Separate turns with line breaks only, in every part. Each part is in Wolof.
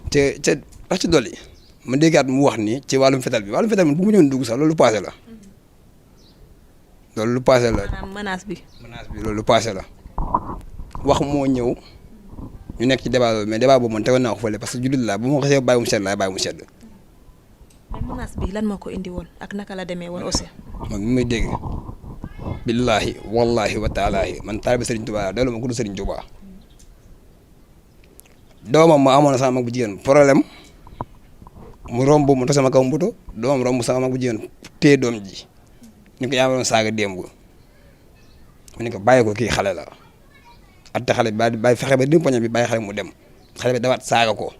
te wax ci dolli ma déggaat mu wax ni ci wàllum fetal bi bu mu ñëwoon dugg sax loolu lu passé la loolu lu passé la.
maanaam menace bi
loolu lu passé la wax moo ñëw ñu nekk ci débat loolu mais débat boobu man tegoon naa ko fële parce que jullit laa bu ma xasee bàyyi mu sedd laay bàyyi mu sedd.
mais menace bi lan moo ko indi woon ak naka la demee woon aussi.
man mi may dégg billaahi wallaahi wa taalaahi man taalibe Serigne Touba doolu ma ko du Serigne Touba doomam ma amoon sama mag bu jigéen problème mu romb mu toog sama kaw mbuto doomam romb sama mag bu jigéen téye doom ji ñu ko yaa doon saaga démb mu ne ko bàyyi ko kii xale la atte xale bi bàyyi fexe ba dem poñam bi bàyyi xale mu dem xale bi dawaat saaga ko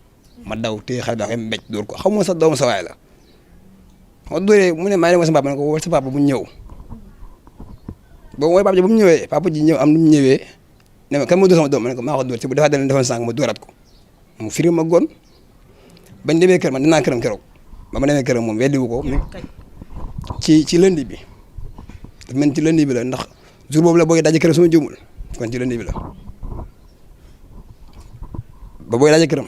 ma daw téye xale bi dafa mbéj dóor ko xaw ma sax doomu sa waay la ma dóoree mu ne maa ngi dem sa papa ne ko woo sa papa bu ñëw boobu mooy papa ji bu mu ñëwee papa ji ñëw am nu mu ñëwee ne ma kan ma dóor sama doom ma ne ko maa ko dóor ci bu defaat daleen defoon sànq ma dóoraat ko mu firi ma gon bañ demee kër man dinaa këram keroog ba ma demee këram moom weddiwu ko ci lundi bi daf mel ci lundi bi la ndax jour boobu la booy daje këram suma juumul kon ci lundi bi la ba booy daje këram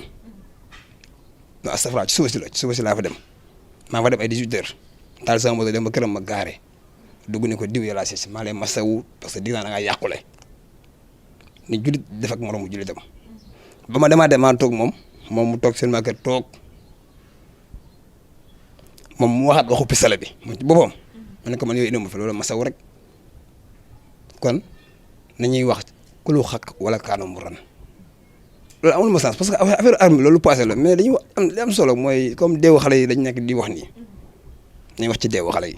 non astafurlah ci suba si laa fa dem maa fa dem ay 18 heures taal sama moto dem ba këram ma gaare dugg ne ko diw yàlla si maa lay masawu parce que dig naa da ngaa yàqule ni julit def ak moromu julitam ba ma demaatee maa toog moom mu toog seen ma kër toog moom mu waxaat waxu pisale bi moom ci boppam ma ne ko man yooyu indi ma fi loolu masawu rek kon nañuy wax ku lu xaq wala kaanu mu ran loolu amul ma sens parce que affaire arme loolu passé la mais dañuy am li am solo mooy comme deewu xale yi lañ nekk di wax nii nañ wax ci deewu xale yi